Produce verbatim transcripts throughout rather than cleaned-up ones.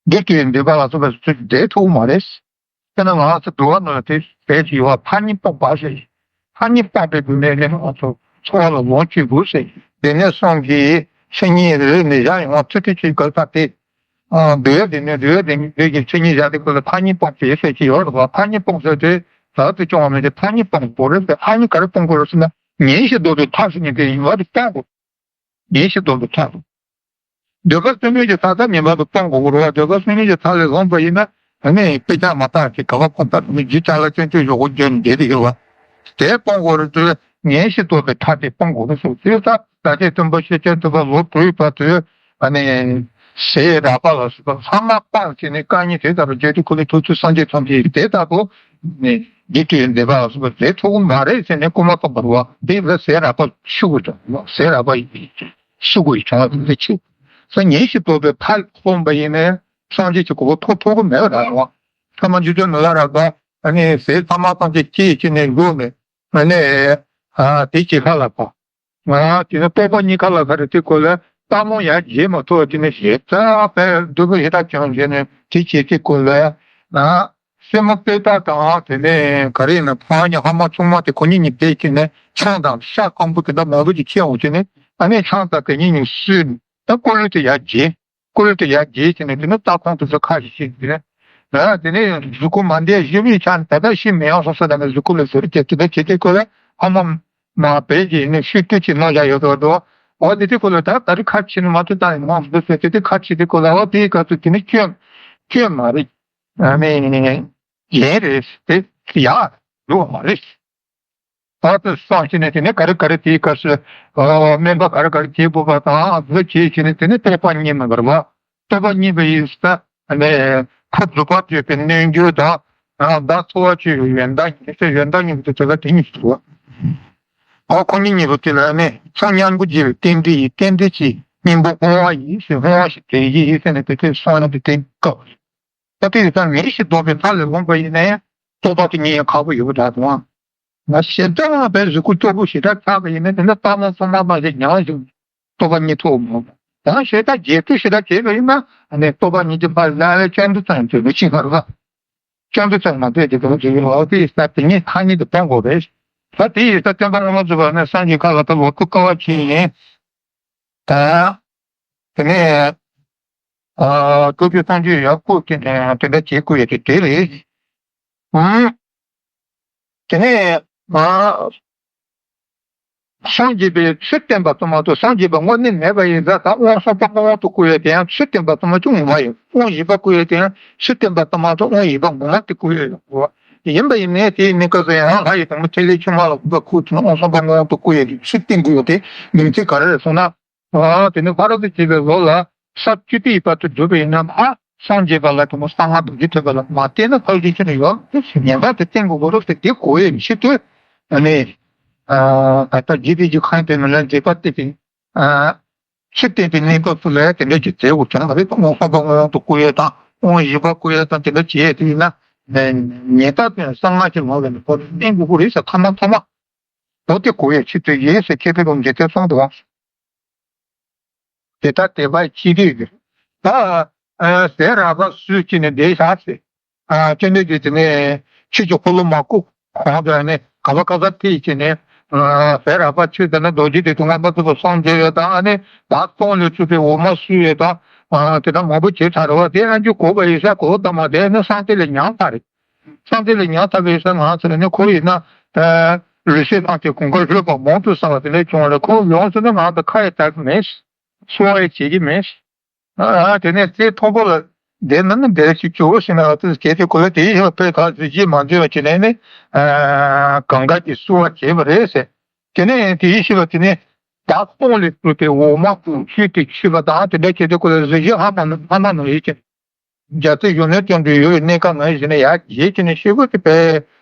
འདི་ལྟའི་འདོད་པ་ལ་སོགས་པ་ཚུར་འདྲེན་ཐུབ་མ་རེད། དཔེར་ན་ང་ཚོ་འགྲོ་བ་ནང་ལ་དེ་བས་ཀྱི་ཡོད་པ་ཕ་ཉིད་སྤོང་བ་ཞེས། ཕ་ཉིད་སྤོང་པའི་སྒོ་ནས་ནི་ང་ཚོ་འཚོ་བ་ལ་ལོངས་སྤྱོད་དགོས་ཟེར། དེ་ནས་སོང་གི་མཚན་ཉིད་རེ་ནས་བཞག་ཡོང་བ་ཚུལ་དེ་ཅིག་ག་ས་དེ། འདོད་དེ་ནི་འདོད་དེ་འདོད་ཀྱི་མཚན་ཉིད་བཞག་དེ་ཀུན་ལ་ཕ་ཉིད་སྤོང་ཟེར་ཟེར་གྱི་ཡོད་རེད་པ། ཕ་ཉིད་སྤོང་ཟེར་དེ་རབ་ཏུ་བྱུང་བ་མིན་ཏེ་ཕ་ཉིད་སྤོང་དགོས་རེད་ཟེར། ཕ་ཉིད་ག་རེ་སྤོང་དགོས་རེད་ཟེར་ན་ངེས་ཤེས་ལྡོག་པའི་མཐའ་ཟེར་མཁན་དེ་ཡིན་པ་དེ་སྤོང་དགོས། ངེས་ཤེས་ལྡོག་པའི་མཐའ་དང་། འདོད་པ་ཚུལ་མིན་གྱི་མཐའ་དང་ངེས་པར་དུ་སྤོང་དགོས་རེད་བ། འདོད་པ་ཚུལ་མིན་གྱི་མཐའ་ལས་ལོག་པ་ཡིན་ན་ཨ་ནི་དཔེ་ཆ་མ་བརྟགས་ཀྱི་ག་བ་ཁོ་ལྟ་དུ་མི་རྒྱུ་ཆ་ལ་སྐྱོན་བརྗོད་ཞོག་གོ་རྒྱུ་འདི་དེ་ཡོད་བ། དེ་སྤོང་དགོས་རེད་དུས་ངེས་ཤེས་ལྡོག་པའི་མཐའ་དེ་སྤོང་དགོས་རེད་ཟེར་དུས་ད་ད་ཆེན་སྟོན་པ་ཤེས་བྱ་ཐུབ་པ་ལོ་དྲུག་པ་དུས་ཨ་ནི་ཟས་རགས་པ་ལ་སོགས་པ་ལྷག་མ་སྤངས་བྱས་ནས་རྐང་གཉིས་དེ་ལྟར་བརྗོད་དུས་ཁོ་ལས་ཐུགས་ཚུལ་སངས་རྒྱས་ཐམས་ཅད་དེ་ལྟ་བུ་ནི་འདི་དུས་འདོད་པ་ལ་སོགས་པ་ཟས་ཐུབ་ཀྱི་མ་རེད་ཟེར་ནས་སྐུལ་མ་བཏང་བ་རེད་བ། འདི་ལ་ཟས་རགས་པ་ཤུ་དགོས་ཀྱང་ཟས་རགས་པ་ཡིན། ཤི་དགོས་ཀྱང་འདི་ཆེ། ས་ངེས་ཤེས་ལྡོག་པའི་མཐའ་སྤོང་པ་ཡིན་ནའི་སངས་རྒྱས་ཀྱི་གོ་འཕང་ཐོབ་ཐུབ་ཀྱི་མེད་པ་རེད་བ། ཐ་མ་འཇིག་རྟེན་ནི་ལ་རག་པ་ཨ་ནི་ཟས་ཚང་མ་ཐམས་ཅད་སྐྱེས་ཀྱི་ནས་བཟོ་ནས་ཨ་ནི་ཨ་དེ་ཅི་ཁ་ལ་པ། ང་དེ་ནི་རྟོགས་པ་གཉིས་ཀ་ལ་ཁ་རེ་དེ་ཀོ་ལ་རྟག་མོ་ཡར་རྒྱས་མ་ཐུབ་པ་དེ་ནི་ཞེ་ད་པའི་སྡུག་པོ་ཞེ་དྲག་བྱུང་རྗེས་ནས་དེ་བྱེད་དེ་ཀོ་ལ་ན། སེན་མོ་པད་ཏ་དང་དེ་ནས་ག་རེ་ཡིན་ན་ཕང་གཉིས་ཧ་མ་ཆུང་མ་དེ་ཁོ་གཉིས་གཉིས་བསྡད་ཀྱི་ནས་ཆང་དང་ཤ་སྐམ་པོ་དེ་འདྲ་མང་པོ་ཅིག་ཁྱེར་འོང་ཀྱི་ནས་ཨ་ནི་ཆང་དང་གད་སྙིགས་གཉིས་བསྲུས་ནས་ད་ཀོ་ལུ་དེ་ཡར་རྒྱས། ཀོ་ལུ་དེ་ཡར་རྒྱས་ཀྱི་ནས་དེ་ནི་ལྟ་ཁོང་དེ་ཚོ་ཁ་ཞིག་ཞིག་དེ་ནས་དེ་ནས་གཟུགས་པོ་མ་འདས་བཞི་པའི་ཆ་ནས་ད་ལྟ་ཤི་མི་ཡོང་སོང་ས་ད་ནས་གཟུགས་པོ་ལ་ཟུར་བཅད་དེ་འདྲ་བྱེད་དེ་ཀོ་ལ་ཧ་མ་མ་བས་ཀྱི་ནས་ཤུལ་དུས་ཀྱི་གནང་བཞག་ཡོད་དོ་དོ། འོ་དེ་དུས་ཀོ་ལ་ད་ད་རེས་ཁ་ཕྱེ་ནས་མ་ཐུབ་ད་ཡིན་མང་དུ་ཟེར་དེ་དུས་ཁ་ཕྱེ་དེ་ཀོ་ལ་འོ་དེའི་སྐབས་སུ་དེ་ནི་སྐྱོན་སྐྱོན་མ་རེད། ཨ་ནི་གཞན་རེད་དེ་ཡག་ཡོད་མ་རེད། ད་དུ་སང་ཕྱིན་ནས་དེ་ནས་ག་རེ་ག་རེ་དེའི་སྐབས་སུ་སྨན་པ་ག་རེ་ག་རེ་བྱེད་དགོས་པ་དང་དེ་བྱེད་བྱས་ནས་དེ་ནས་བསྟོད་པ་གཉིས་མིན་པར་བ། བསྟོད་པ་གཉིས་པ་ཡིན་ས་ནས་ཁ་རྫུ་བ་བརྗོད་པའི་རྣལ་འབྱོར་དང་བདག་འཚོ་བ་སྤྱོད་པའི་ཡོན་བདག་ཉིད་ཟེར་ཡོན་བདག་གཉིས་པོ་དེ་དེ་ལ་དེ་གཉིས་སུ་བ། ཨོ་ཁོ་གཉིས་གཉིས་པོ་དེ་ལ་ནི་ཚོགས་མཉམ་པོ་བགྱི་བའི་རྟེན་འབྲེལ་ཡིན། རྟེན་འབྲེལ་གྱི་སྙིང་པོ་བསྔོ་བ་ཡིན་ཟེར་བསྔོ་བ་ཞིག་དེ་ཡིན་ཟེར་ནས་དེ་དེ་སོང་ན་དེ་དེ་སྐབས། ད་དེ་ཡི་ས་ངེས་ཤེས་ལྡོག་པའི་མཐའ་ལས་ལོངས་པ་ཡིན་ན་ཡང་རྟོགས་པ་དེ་ཉིད་ཡང་ཁག་པོ་ཡོད་པ་འདྲ་འདུག་ང་ཞེ་དྲག་པའི་གཟུགས་སྐུ་སྟོབས་པོ་ཞེ་དྲག་ཆགས་པ་ཡིན་ན་དེ་འདྲ་ལྟ་མ་སོང་ན་མ་ཞིག་ཉང་ཞིག་རྟོགས་པ་གཉིས་ཐོབ་མོད། ཡང་ཞེ་དྲག་རྒྱས་སྤྲོས་ཞེ་དྲག་བྱས་པ་ཡིན་ན་ཨ་ནི་རྟོགས་པ་གཉིས་ཀྱི་བར་ལ་ལ་ཅན་དུ་ཙམ་དུ་མི་ཕྱིན་པར་ལ། ཅན་དུ་ཙམ་མ་ཐོས་ཀྱི་དོན་གྱི་ཡོད་པའི་ས་དེ་ཉིད་ཐ་སྙད་དུ་སྤོང་དགོས་པས། ད་དེ་ཡི་ས་སྟོན་པ་སློབ་མ་ཚོ་བར་ནས་སངས་རྒྱས་ཁ་ལ་ད་ལོ་ཐུ་དཀའ་བ་ཆེ་ཡིན། ད། དེ་ནས། ཨ། སྐུ་བཅུ་སྟོང་བཅུ་ཡར་བཀུག་དེ་ནས་དེ་འདྲ་བྱེད་དགོས་ཡ་དེ་དེ་རེད། ཨང་། དེ་ནས། ཨ། སངས་རྒྱས་པའི་ཚུལ་བསྟན་པ་ཙམ་མ་གཏོགས་སངས་རྒྱས་པ་དངོས་གནས་མེད་པ་ཡིན་ཙང་ད་དབང་གསུམ་པ་དབང་དུ་བསྐུར་ཡ་དེ་ཡང་ཚུལ་བསྟན་པ་ཙམ་མ་གཅིག་ངོ་མ་ཡིན། དབང་བཞི་པ་བསྐུར་ཡ་དེ་ཡང་ཚུལ་བསྟན་པ་ཙམ་མ་གཏོགས་དབང་བཞི་པ་ངོ་མ་དེ་བསྐུར་ཡ་ཡོད་དགོས། ཡིན་པ་ཡིན་ནའི་དེའི་གནས་སྐབས་སུ་ཡང་ལྷ་ཡི་དམ་པ་ཐིག་ལེ་ཆུང་མ་ལ་གུས་པ་བསྐུར་དུས་དབང་གསུམ་པ་དབང་དུ་བསྐུར་ཡ་དེ་ཚུལ་བསྟན་དགོས་ཡ་དེ་མིང་ཚིག་ག་རེ་རེད་ཟེར་ན། ཨ། དེ་ནི་ཕ་རོལ་ཏུ་ཕྱིན་པའི་ལུགས་ལ་ས་བཅུ་པའི་བར་དུ་བསྒྲུབས་པ་ཡིན་ན་ཨ་སངས་རྒྱས་པ་ལ་དེ་མོ་གསང་སྔགས་རྡོ་རྗེ་ཐེག་པ་ལ་མ་བརྟེན་ན་ཕལ་ཆེར་ཁྱོན་ནས་ཡོད་མི་སྲིད། ཉན་ཐོས་དེ་བསྟེན་དགོས་རབས་ཟེར་དེ་གོ་ཡས་ཆེད་དུ་ཨ་ནི་ཨ་ད་ལྟ་རྒྱས་པའི་རྒྱུ་ཁང་དེ་ནང་ལ་མཛད་པ་བསྟན་པའི་ཨ་ཚུལ་བསྟན་པའི་གནས་སྐབས་སུ་ལ་དེ་འདྲ་ཅིག་མཛད་དགོས་བྱུང་བ་རེད། དབང་གསུམ་པ་དབང་དུ་བསྐུར་ཡས་དང་དབང་བཞི་པ་བསྐུར་ཡས་དང་དེ་འདྲ་བྱས་དེ་ཡིན་ན་ཉན་ཐོས་དེ་གསང་སྔགས་ཀྱི་ལམ་ལ་ནི་ཁོ་བསྟེན་དགོས་ཀྱི་རེད་ཟེར་ཐ་མ་ཐ་མ་ལོ་དེ་གོ་ཡས་ཆེད་དུ་ཡིན་ཟེར་མཁས་པའི་ལུང་འདྲེན་ཐེ་ཚོམ་དུ་དབང་། དེ་ལྟར་དད་པ་ཅི་རིགས་ཀྱི། ད། ཟས་རགས་པ་བསྲུབས་ཀྱི་ནས་བསྡད་བཞག་ཟེར། ཨ། སྤྱན་འདྲེན་གྱིས་དེ་ནས་ཆོས་ཀྱི་འཁོར་ལོ་མ་བསྐོར་གོང་དུ་ནས་ག་བ་ག་ས་ཐིག་ཀྱི་ནས། ཟས་རགས་པ་ཆོས་དེ་ནས་རྡོ་རྗེ་དེ་དུས་ངན་པ་ཚོ་གསོང་རྒྱུ་ཡོད་དང་ཨ་ནི་བདག་སྟོང་ལས་གྲུབ་པའི་འོ་མ་བསྲུབས་ཡོད་དང་། དེ་འདྲ་མང་པོ་བྱས་ཚར་རེད་བ། དེ་ཨ་མཆོག་གོ་བ་ཡིན་ས་གོ་བ་ད་མ་དེ་ནི་སངས་རྒྱས་ལས་ཉམས་ཚར་རེད། སངས་རྒྱས་ལས་ཉམས་ཚར་བའི་ས་ང་ཚོ་ནི་ཁོ་ཡིན་ན། ལུས་སེམས་ནང་གི་གོམས་ཁ་ལྷོད་པ་མང་དུ་བསགས་པ་དེ་འདྲ་བྱུང་བ་ལས་ཁོ་ཡོངས་སུ་ནི་ང་ཚོ་ཁ་ཡི་དར་གི་མེད། གསོ་བ་ཡི་བྱེད་ཀྱི་མེད། ཨ་དེ་ནས་རྩེ་མཐོན་པོ་ལ་བསྡད་ན་ནི་བསྡད་ཅིག་ཇོ་བོ་ཟེར་ན་ང་ཚོ་སྐད་དེ་ཁོ་ལ་དེའི་ཞིག་ལ་ཕེབས་ཁ་གཟི་བརྗིད་མ་འཛོལ་བ་བྱས་ནས་ནི། གང་ག་གི་གསོ་བ་བྱས་པ་རེད་ཟེར། དེ་ནས་དེའི་ཞིག་ལ་དེ་ནས་བདག་སྟོང་ལས་གྲུབ་པའི་འོ་མ་ཀུན་ཤུལ་དུ་མཆིས་པ་དང་དེ་འདྲ་བྱས་ཏེ་ཁོ་ལ་གཟི་བརྗིད་ཧ་མ་ཧ་མ་ནོར་ཡིད་ཀྱི། རྒྱལ་སྲས་གཞོན་ནུ་སྟོན་དུ་ཡོད་པའི་གནས་སྐབས་ནང་བཞིན་ན་ཡར་རྒྱས་ཀྱི་ནས་ཤེས་དགོས་ཀྱི་པའི་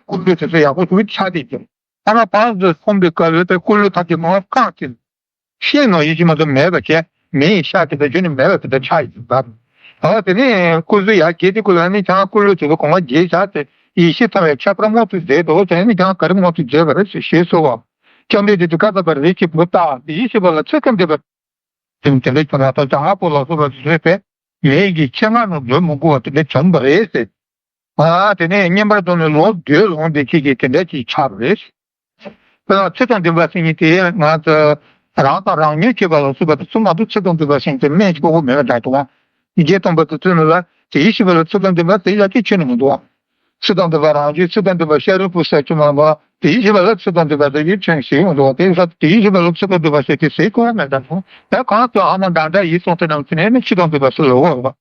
ཀུན་སློང་དེ་ཚོ་ཡག་པོ་ཞིག་ཆགས་བསྡད་ཀྱི། ཨ་མ་བང་དུ་འཁོམ་པའི་སྐབས་ལ་པའི་ཀུན་སློང་ཐམས་ཅད་མར་བཀང་སྟེ། ཤེས་ནོ་ཡིད་ཀྱི་མ་གཏོགས་མེད་པ་བྱས་མི་ཡི་ཤ་དེ་དང་རྒྱུ་ནི་མེད་པ་དེ་འདྲ་ཆགས་ཡོད་པ། ཨ་དེ་ནས་ཀུན་སློང་ཡར་རྒྱས་དེ་ཀུན་ལ་ནི་ཀྱང་ཀུན་སློང་དེ་ཚོ་གོང་མ་རྒྱས་བཞག་སྟེ་ཡིད་ཤེས་ཚང་བའི་ཁྱད་པར་མང་དུ་མཛད་དོ་དེ་ནི་ཀྱང་ག་རེ་མང་དུ་མཛད་པ་རེད་ཞེས་ཞེས་སོ། བ། ཀྱང་འདི་དེ་དུས་བཀའ་སྩལ་པ་རེ་ཞིག་བུ་དག་འདི་ཡིད་ཤེས་པ་ལ་ཚིག་ཀུན་འདེབས་པ། དེ་དེ་འདྲ་བྱུང་ན་ད་ལྟ་ཨ་པོ་ལ་སོགས་པ་བཟོས་པས། ངེད་ཀྱི་ཆེད་མངགས་ནང་འཛུལ་མི་དགོས་པ་དེ་འདྲ་བྱུང་བ་རེད་ཟེར། ཨ་དེ་ནས་བསྙེན་པར་བཏང་ནས་ལོ་བདུན་ལོངས་བསྡད་ཁྱེད་ཀྱི་དེ་འདྲ་ཅིག་ཆགས་པ་རེད། དཔེར་ན་ཚེ་དང་ལྡན་པ་ཟེར་མཁན་དེ་ང་ཚོ་རང་དང་རང་ཉིད་བྱེད་པ་ལ་སོགས་པ་དེ་ཚོ་མ་གཏོགས་ཚེ་དང་ལྡན་པ་ཟེར་མཁན་དེ་སྨན་གཅིག་པོ་མེད་པ་འདྲ་འདུག་ཨང་། ཡིན་གྱི་སྟོན་པ་དེ་ཚོའི་ནང་ལ་དེ་ཡིས་ཤེས་པ་ལ་ཚེ་དང་ལྡན་པ་དེ་ཡ་གཅིག་ཁྱོན་ནས་མི་འདུག་ཨང་། ཚེ་དང་ལྡན་པ་རང་རྒྱུད་ཚེ་དང་ལྡན་པ་ཤ་རུས་པོ་ཟེར་གྱི་མ་པ་དེ་ཡིས་ཤེས་པ་ལ་ཚེ་དང་ལྡན་པ་དེ་ཡིས་ཁྱོན་ཞིག་མི་འདུག་དེ་ཡིས་ཤེས་པ་ལ་ཚེ་དང་ལྡན་པ་ཟེར་གྱི་ཟེར་གོ་མེད་འདྲ་འདུག་ད་གང་ཚོ་ཨ་མ་འདྲ་འདྲ་ཡིས་སོང་ཚེ་ནང་ཚེ་ནས་ནི་ཚེ་དང་ལྡན་པ་ཟེར་ལ་འོ་བ།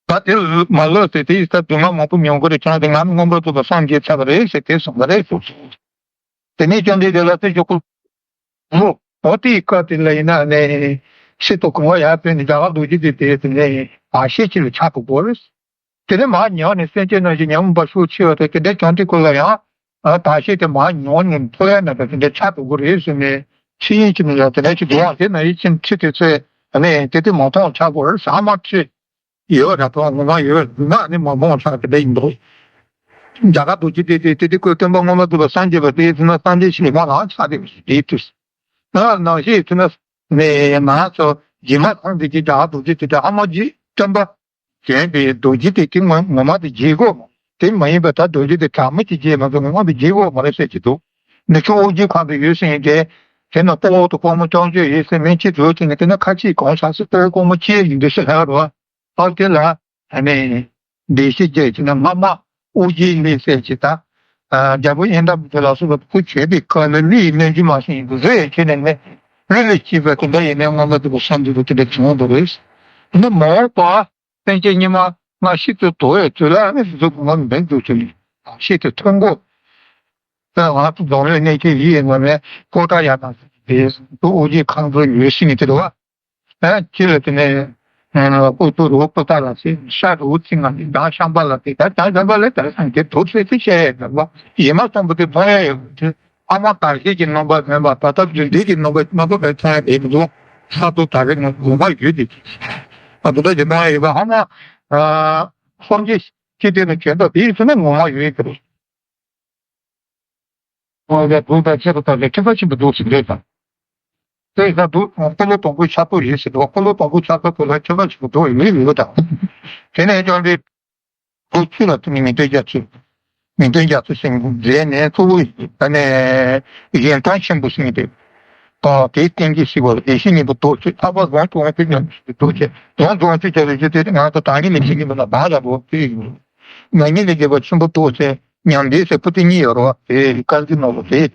ད་དེ་མ་ལོས་ཏེ་དེ་ཡི་ས་སྡུག་བསྔལ་མང་པོ་མྱོང་གི་རེད། ཁྱེད་རང་དེ་ང་ནི་མངོན་པར་རྫོགས་པར་སངས་རྒྱས་ཚར་བ་རེད་ཟེར་དེ་གསུངས་པ་རེད་ཟེར། དེ་ནས་བཅོམ་ལྡན་འདས་ལ་དེ་ཇོ་ཁོ་མོ་འོ་དེའི་སྐབས་དེ་ལ་ཡིན་ན་ནས་ཤི་ཏོ་གང་བ་ཡར་ཕེབས་ནས་རྒྱ་གར་རྡོ་རྗེ་གདན་དེ་དེ་ནས་བར་ཆད་ཅིག་ལ་ཆགས་དགོས་རེད། དེ་ནས་མར་ཉལ་ནས་སེམས་ཅན་རྣམས་ཀྱི་ཉོན་མོངས་པ་ཤུགས་ཆེ་བ་དེ་དེ་འདྲ་བྱུང་དུས་ཁོ་ལ་ཡང་བར་ཆད་དེ་མར་ཉོན་ནས་འཕོ་ཡ་ན་དེ་འདྲ་ཆགས་དགོས་རེད་ཟེར་ནས་ཁྱི་ཡིན་གྱི་མི་ལ་དེ་འདྲ་ཅིག་འདུག་ཨང་། དེ་ན་ཡིད་ཆེས་ཁྲི་དེ་ཚོས་ནས་དེ་དེ་མ་མཐོང་ཆགས་དགོས་རེད། ཟ་མ་ཁྲི། ཡོད་ར་ཐོག་ངོ་མ་ཡོད་ན་ནི་མ་མོངས་ཆགས་ཀྱི་འདྲ་ཡིན་འདུག་རྒྱ་གར་རྡོ་རྗེ་དེ་དེ་དེ་དེ་ཁོས་སྟོན་པ་སྔོན་མ་ཐུབ་པ་སངས་རྒྱས་པ་དེ་ཡིན་ན་སངས་རྒྱས་ཤིག་མ་ལང་ཆགས་དེ་དེ་དུས་ན་ནང་ཤེས་ཡིན་ན་ནས་ང་ཚོ་རྗེས་མ་ཚང་དེ་ཀྱི་རྒྱ་གར་རྡོ་རྗེ་དེ་དེ་ཧ་མ་རྗེ་སྟོན་པ་དྲན་པའི་རྡོ་རྗེ་དེ་དེ་ངོ་ངོ་མ་དེ་རྗེ་གོ་དེ་མ་ཡིན་པ་ད་རྡོ་རྗེ་དེ་གྲ་མི་གཅིག་རྗེ་མ་གོ་ངོ་མ་དེ་རྗེ་གོ་མ་རེད་ཟེར་གྱི་འདུག་ནི་ཁྱོད་ཨོ་རྒྱན་ཁང་དུ་ཡོད་ཟེར་ཡིན་ཏེ་དེ་ན་ལྟོ་འོག་ཏུ་ཀོང་མོ་ཅང་ཅོས་ཡོད་ཟེར་མིན་ཅི་འགྲོ་ཅིག་ནི་དེ་ན་ཁ་ཆེའི་གང་ཆགས་སུ་ལྟོ་ཀོང་མོ་ཅི་ཡིན་འདུག་ཟེར་ལབ་རོ། ཨ་དེ་ལ་ཨ་ནི་བདེ་གཤེགས་རྒྱལ་གྱི་ན་སྔ་མ་ཨོ་རྒྱན་ལས་ཟེར་གྱི་ད་རྒྱལ་པོ་ཡིན་འདྲ་མི་འདུག་ལ་སོགས་པ་ཁུ་བྱོས་པའི་ཁ་ལ་ལུས་ཡི་རྣལ་འབྱོར་མ་ཞིག་ཡིན་འདུག་རེད་ཁྱེད་ནས་ནི་ལུས་ལས་སྐྱེས་པ་དེ་འདྲ་ཡིན་ནས་སྔ་མ་འདུག་བསམ་འདུག་དེ་འདྲ་བྱུང་འདུག་རེད། ནི་མ་འོངས་པ། སེམས་ཅན་སྙིགས་མ་ལྔ་ཤིན་ཏུ་དོ་བའི་ཚུལ་ལ་ནི་གཟུགས་ངོམ་འབེན་དུ་ཚུལ་ཤིན་ཏུ་ཐོན་གོ། ང་ཚོ་རྫོང་ལས་གནས་ཀྱི་ཡིད་ངོ་མའི་ཀོ་ཏ་ཡ་ན་དེ་ཚོ་ཨོ་རྒྱན་ཁང་ཚོ་ཡོད་ཤི་ནི་དེ་རུ་བ། ཁྱི་ལ་དེ་ནས་ཀོ་ཏུ་རུ་ཀོ་ཏ་ལ་སི་ཤ་རུ་ཚིང་ང་དེ་དང་ཤམ་པ་ལ་དེ་ད་དང་ཤམ་པ་ལ་དར་སང་དེ་དུ་ཚེ་ཚེ་བཤད་ཡ་ཡོད་པ་ཡེ་མ་སོང་པོ་དེ་མཐོང་ཡ་ཡོད་པ་དེ། ཨ་མ་དར་ཤེས་ཀྱི་རྣམ་པ་མེད་པ་ད་ལྟ་རྒྱུ་འདི་གི་རྣམ་པ་མ་གཏོགས་པའི་ཚན་དེ་མི་འདུག་ས་རྡོ་དར་གི་ངོ་མ་ཡོད་དེ། ཨ་ད་ལྟ་རྒྱུ་མ་ཡོད་པ་ཧ་མ་སངས་རྒྱས་ཀྱི་དེ་ནི་བྱོན་ཐབས་དེ་ཡིན་ན་ངོ་མ་ཡོད་ཀྱི་རེད། ངོ་བའི་སྡུག་དང་ཆེ་རུ་དང་ལས་ཁྱད་པར་ཆེན་པོ་འདུག་ཟེར་འདོད་དང་། དེ་ཡིན་ན་འདུག་འཁོར་ལོ་དང་པོའི་ཆགས་ཐོག་ཡིན་ཟེར་འདུག་འཁོར་ལོ་དང་པོའི་ཆགས་ཐོག་ལ་ཁྱད་པར་ཆེན་པོ་འདུག་ཡོད་ཡོད་དང་། དེ་ནས་ཀྱང་དེ། ཁོ་ཚུལ་ལ་ཐུག་ནས་མི་མཐུན་རྒྱ་མཚོ། མི་མཐུན་རྒྱ་མཚོ་ཟེར་མཛད་ནས་གཙོ་བོ་ད་ནས་གཞན་དོན་ཆེན་པོ་ཟེར་ཏེ། ཨ་དེའི་རྟེན་གྱི་ཞིག་པ་བདེ་གཤེགས་སྙིང་པོ་རྡོ་རྗེ་ཐར་པ་རྫོང་དུ་དབང་ཕྱུག་ཉམས་ཞིག་རྡོ་རྗེ་རྫོང་རྫོང་ཆུ་བྱ་རུ་ཞུ་དེ་ང་ཚོ་དང་ཉིད་ལས་བྱེད་ཀྱི་མི་ལ་བག་ལ་བོ་དེ་ཡིན། ང་ཉིད་ལས་བྱེད་པ་ཆེན་པོ་རྡོ་རྗེ་ཉམས་ལྡན་ཟེར་པོ་དེ་གཉིས་ཡོད་རོགས་དེ་བཀའ་འདྲི་ནོར་བུ་དེ།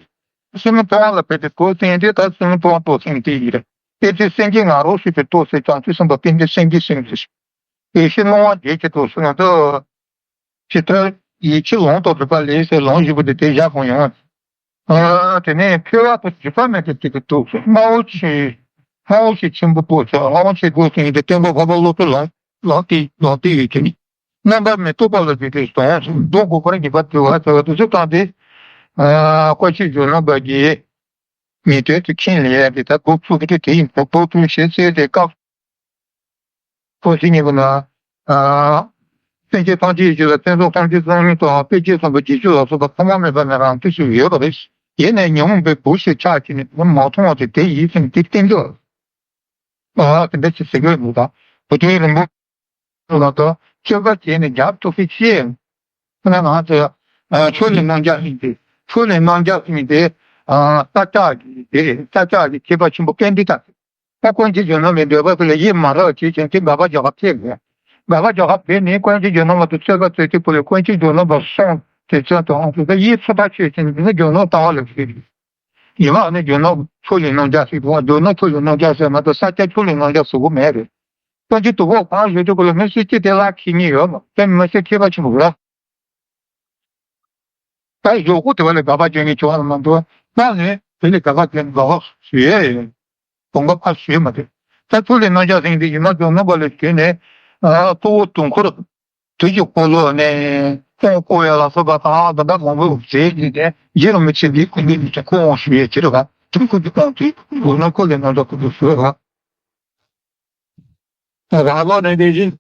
སེམས་ཐོག་ལ་ཕེབས་ཏེ་རྡོ་རྗེ་དེ་ད་སེམས་ཐོག་རྡོ་རྗེ་དེ་ཡིན་རེད། དེ་དུས་སེམས་ཀྱི་ང་རོ་ཞེས་པའི་རྡོ་རྗེ་བྱང་ཆུབ་སེམས་དཔའ་དཔལ་ལྡན་སེང་གེ་སེང་གེ། ཡེ་ཤེས་སྣང་བ་བརྒྱད་ཀྱི་ཐོག་སོང་དུ། ཇི་ལྟར་ཡིད་ཆེས་ལོངས་སུ་སྒྲུབ་པ་ལས་ཟེར་ལོངས་སྤྱོད་པ་དེ་དེ་བཞག་གོང་ཡང་། དེ་ནས་འཕེལ་བ་དང་འཇིགས་པ་མེད་པའི་ཚུལ་གྱི་ཐོག་སུ་སྨྲ་བོ་ཆེ། སྨྲ་བོ་ཆེ་ཆེན་པོ་པོ་ཚོ་སྨྲ་བོ་ཆེ་དགོས་ཟིན་དེ་སྟོན་པ་འཕགས་པ་སློབ་དཔོན་ལོངས་ལོངས་ཏེ་ལོངས་ཏེ་ཡོད་ཀྱི་ནི། རྣམ་པ་མི་རྟོག་པ་ལ་འཇུག་པའི་དོན་སུ་མདོ་མགོ་པར་འཇིགས་པ་དུ་བ་ཚོ་དུ་ཚོ་བཏང་སྟེ། བཀའ་ཆོས་སྦྱོར་རྣམ་པ་གྱིས། ངེས་དོན་དུ་མཁྱེན་ལས་ཡ་དེ་ལྟར་འདུག་ཚུལ་དེ་དེ་ཡིན་འདུག་འདུག་ཚུལ་ཞེས་གསལ་ཏེ་སྐབས་སོ་ཞིག་ཉིད་པོ་ན། སེམས་ཅན་ཐམས་ཅད་ཡིད་ཆེས་ལ་བསྟན་སྲུང་ཐམས་ཅད་གཙང་མིན་དང་དཔེ་བྱད་བཟང་པོ་བརྗིད་ཆེ་ལ་སོགས་པ་ཐོག་མ་མེད་པ་ནས་རང་དུས་སུ་ཡོད་པ་རེད། ཡེ་ནས་ཉོན་མོངས་པའི་བུ་ཞིག་ཆགས་ཀྱི་ནི་མ་མཐོང་བ་དེ་དེ་ཡིད་སེམས་དེ་བསྟན་འགྱུར། དེ་འདྲ་ཞིག་ཟེར་གྱི་མི་འདུག་བུ་དོན་རིན་པོ། ལ་དོ་སྤྱོད་པ་བྱས་ནས་རྒྱབ་ཐུབ་པའི་ཕྱིར། ཁོ་ན་ང་ཚོས་ཆོས་ལས་རྣམ་རྒྱལ་ཟེར་ཏེ་ཆོས་ལས་རྣམ་རྒྱལ་ཟེར་ཏེ་ས་སྐྱ་གི་དེ་ས་སྐྱ་གི་མཁས་པ་ཆེན་པོ་ཀན་ཏི་ཏ་ད་དཀོན་མཆོག་གཞོན་ནུ་ལས་འདོད་པ་ཕུལ་ལ་ཡིད་མ་རག་བྱས་ཀྱང་དེ་དགག་པ་རྒྱག་པ་ཕེབས་དགོས། དགག་པ་རྒྱག་པ་ཕེབས་ནས་དཀོན་མཆོག་གཞོན་ནུ་མ་དུ་རྩོད་པ་རྩོད་དེ་ཕུལ་ལ་དཀོན་མཆོག་གཞོན་ནུ་མ་སོང་དེ་ཚོ་དང་ཨང་ཚོ་ད་ཡིད་ཚོད་ལྟ་ཆོས་ཅན་འདི་ནི་སྦྱོར་ནོར་ལྟ་བ་ལ་ཕེབས། ཡིན་ལ་ནི་སྦྱོར་ནོར་ཆོས་ལས་རྣམ་རྒྱལ་ཟེར་དུས་སྦྱོར་ནོར་ཆོས་ལས་རྣམ་རྒྱལ་ཟེར་མ་གཏོགས་ས་སྐྱ་ཆོས་ལས་རྣམ་རྒྱལ་ཟེར་གོ་མེད་རེད། ཀུན་གྱི་དུ་བོ་གང་ཞུ་དུ་གུ་ལ་མི་སྲིད་ཅི་དེ་ལ་ཁྱི་ཉིད་ཡོད་མ་དེ་མི་སྲིད་མཁས་པ་ཆེན་པོ་ར། ད་ཡོག་གུ་དེ་བ་ལས་དགག་པ་བརྗོད་ངེས་བྱུང་བ་ལ་མ་འདུག་ན་ནི་དེ་ལས་དགག་པ་བརྗོད་ནས་དགག་པ་ཞུ་ཡས་ཡོད། དགོངས་པ་ཕར་ཞུས་མ་དེ། ད་ཆོས་ལས་རྣམ་རྒྱལ་ཟེར་དེ་ཡིན་ན་སྦྱོར་ནོར་བ་ལས་བརྒྱུད་ནས་གཙོ་བོ་དུས་འཁོར། དུས་ཀྱི་འཁོར་ལོ་ནས་སྟོང་བསྐོར་ཡ་ལ་སོགས་པ་དང་ད་ལྟ་མང་པོ་མཛད་ཀྱི་ནས་རྗེ་རིན་པོ་ཆེ་འདིའི་སྐུ་མདུན་དུ་ཁོ་འོང་ཞུ་ཡས་ཅི་རེད་བ་དུས་ཀུན་གྱི་དཔང་དུས་ལོ་ན་འཁོར་ལས་རྣམ་རྒྱལ་སྐུ་མདུན་ཞུ་བ། རང་ལོ་ནས་དེ་བཞིན་